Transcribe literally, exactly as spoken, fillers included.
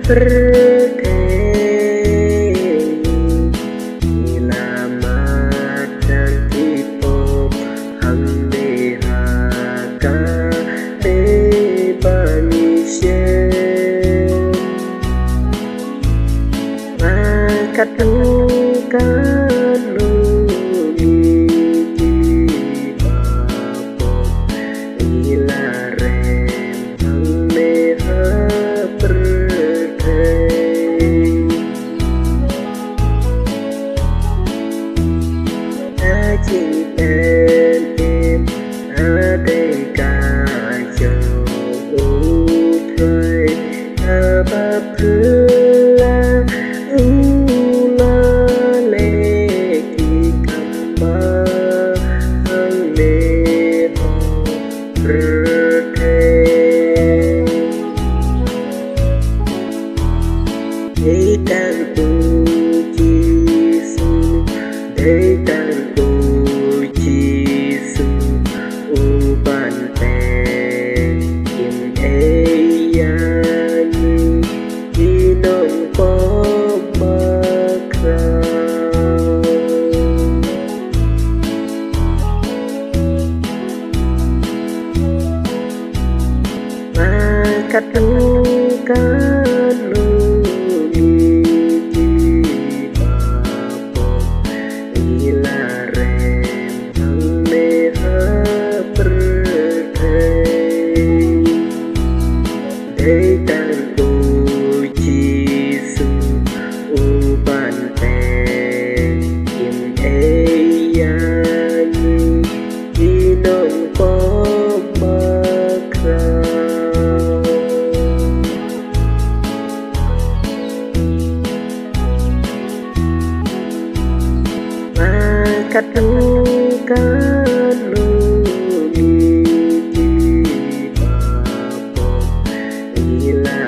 pyrthei. Ngi la mad tang ki pop hangne ha kane ba ngi shem. Nga katno katno ngi kiba pop ngi la rem hangne ha pyrthei. A jingim im a dei ka jong U Trai, haba phylla u la leh ki kam ba hangne ha pyrthei. Dei tang U Jisu, dei tang U Jisu, u ban pynkim ïa ngi ki nongpop bakhraw. Nga katno katno ngi kiba pop ngi la rem hangne ha pyrthei. Dei tang U Jisu u ban pynkim ïa ngi ki nongpop bakhraw. Nga katno katno ngi kiba pop ngi la